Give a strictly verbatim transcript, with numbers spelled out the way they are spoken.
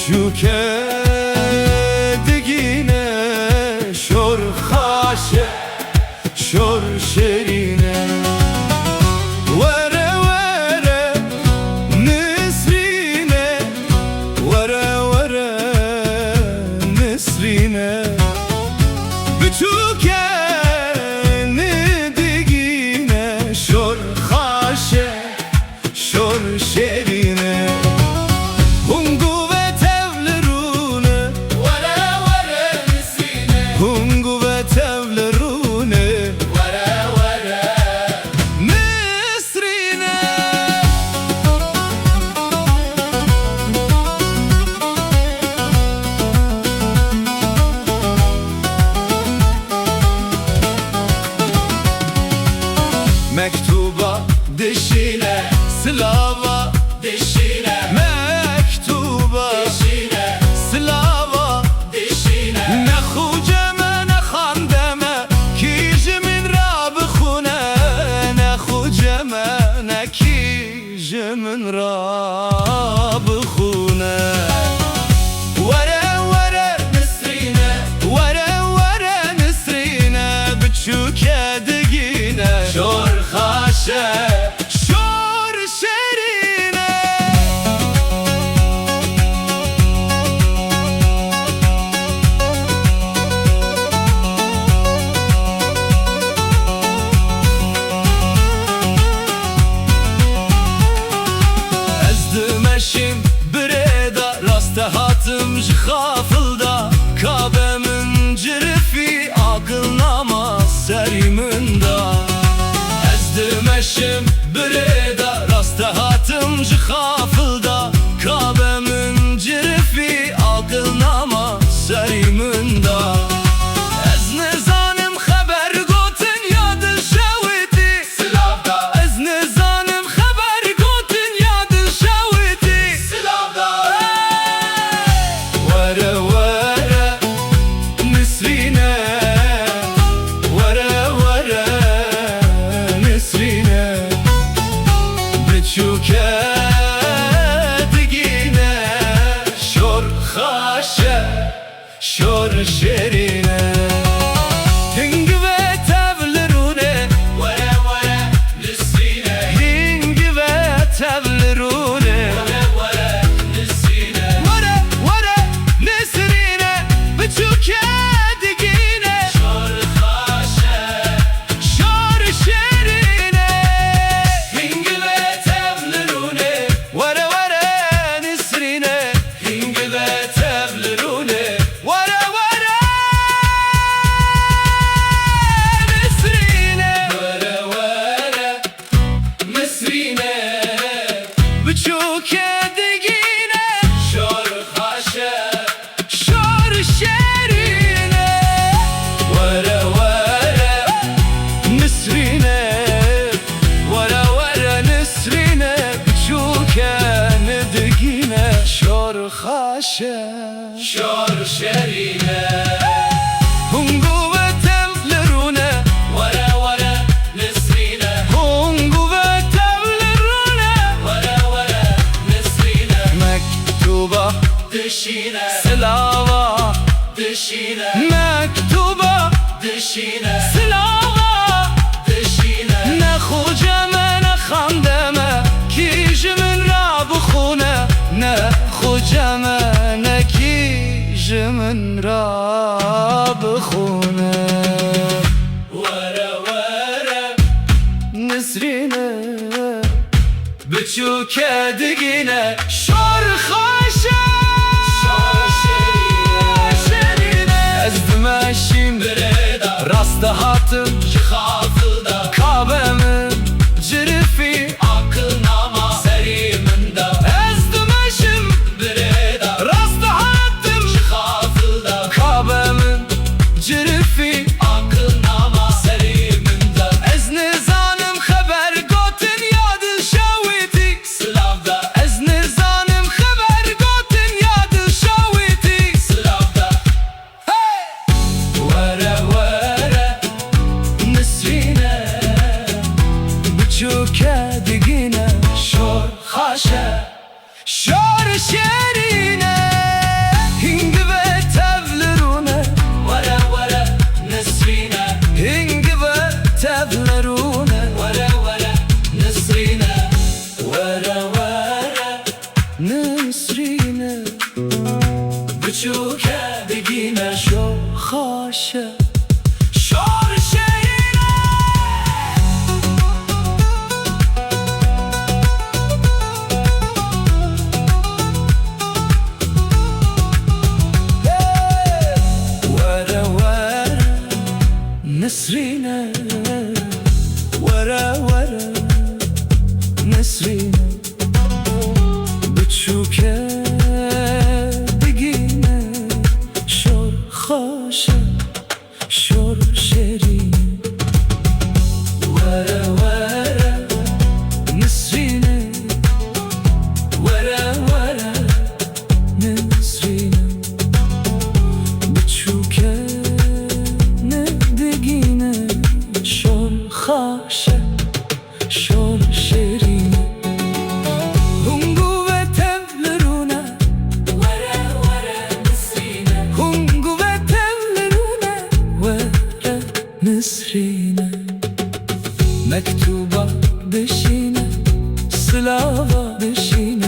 Çûke digîne şor xaşe, şor şerîne. Were were Nisrîne, were were Nisrîne. Biçûke nidigîne şor xaşe, şor şerîne. Hûn guve tev li rûne. Were were Nisrîne. Hûn guve tev li rûne. Were were Nisrîne. Mektûba dişîne, silava dişîne, mektûba dişîne, silava dişîne. Ne xuce me, ne xande me, kî ji min re bixûne, ne xuce me, ne kî ji min re bixûne. Were were Nisrîne, were were Nisrîne, biçûke digîne şor xaşe, şor şerîne. Ez dimeşim birê de, raste hatim ji xafil de, kabe min cirifî, aqil nama serî min de. Ez dimeşim birê de, raste hatim ji xafil de, kabe min cirifî, aqil nama serî min de. Ez nizanim xeber gotin ya dilşewitî. Silav da. Ez nizanim xeber gotin ya dilşewitî. Silav da. Were were Nisrîne, were were Nisrîne. Biçûke digîne şor xaşe, şor şerîne. Hing ve tev li rûne. Were were Nisrîne. Hing ve tev li rûne. Were were Nisrîne. Were were Nisrîne. Biçûke digîne şor xaşe, şor şerîne. Hing ve tev li rûne. Were were Nisrîne. Hing ve tev li rûne. Were were Nisrîne. Were were Nisrîne. Biçûke digîne şor xaşe, şor şerîne. Were were Nisrîne. Were were Nisrîne. Biçûke nidigîne şor xaşe, şor şerîne. Hûn guve tev li rûne. Were were Nisrîne. Hûn guve tev li rûne. Were were Nisrîne. Mektûba dişîne. Silava dişîne. Mektûba dişîne. Silava dişîne. Ne xuce me, ne xande me, kî ji min re bixûne. Ne xuce me, ne kî ji min re bixûne. Were were Nisrîne. Biçûke digîne şor xaşe, şor şerîne, şerîne. Ez dimeşîm birê de, raste hatim ji xafil de, kabe min cirifî, aqil nama serî min de. Ez dimeşim birê de, raste hatim ji xafil de, kabe min cirifî, aqil nama serî min de. Ez nizanim xeber gotin ya dilşewitî. Silav da. Ez nizanim xeber gotin ya dilşewitî. Silav da. Hey! Were were Nisrîne, biçûke digîne şor xaşe, şor şerîne. Nisrîne, biçûke digîne, şor xweş e, şor şêrîne. Were were Nisrîne, were were Nisrîne, biçûke ne digîne, şor xweş e, şor şêrîne. Hûn guve tev li rûne, were were Nisrîne. Hûn guve tev li rûne, were Nisrîne. Mektûba dişîne, silava dişîne.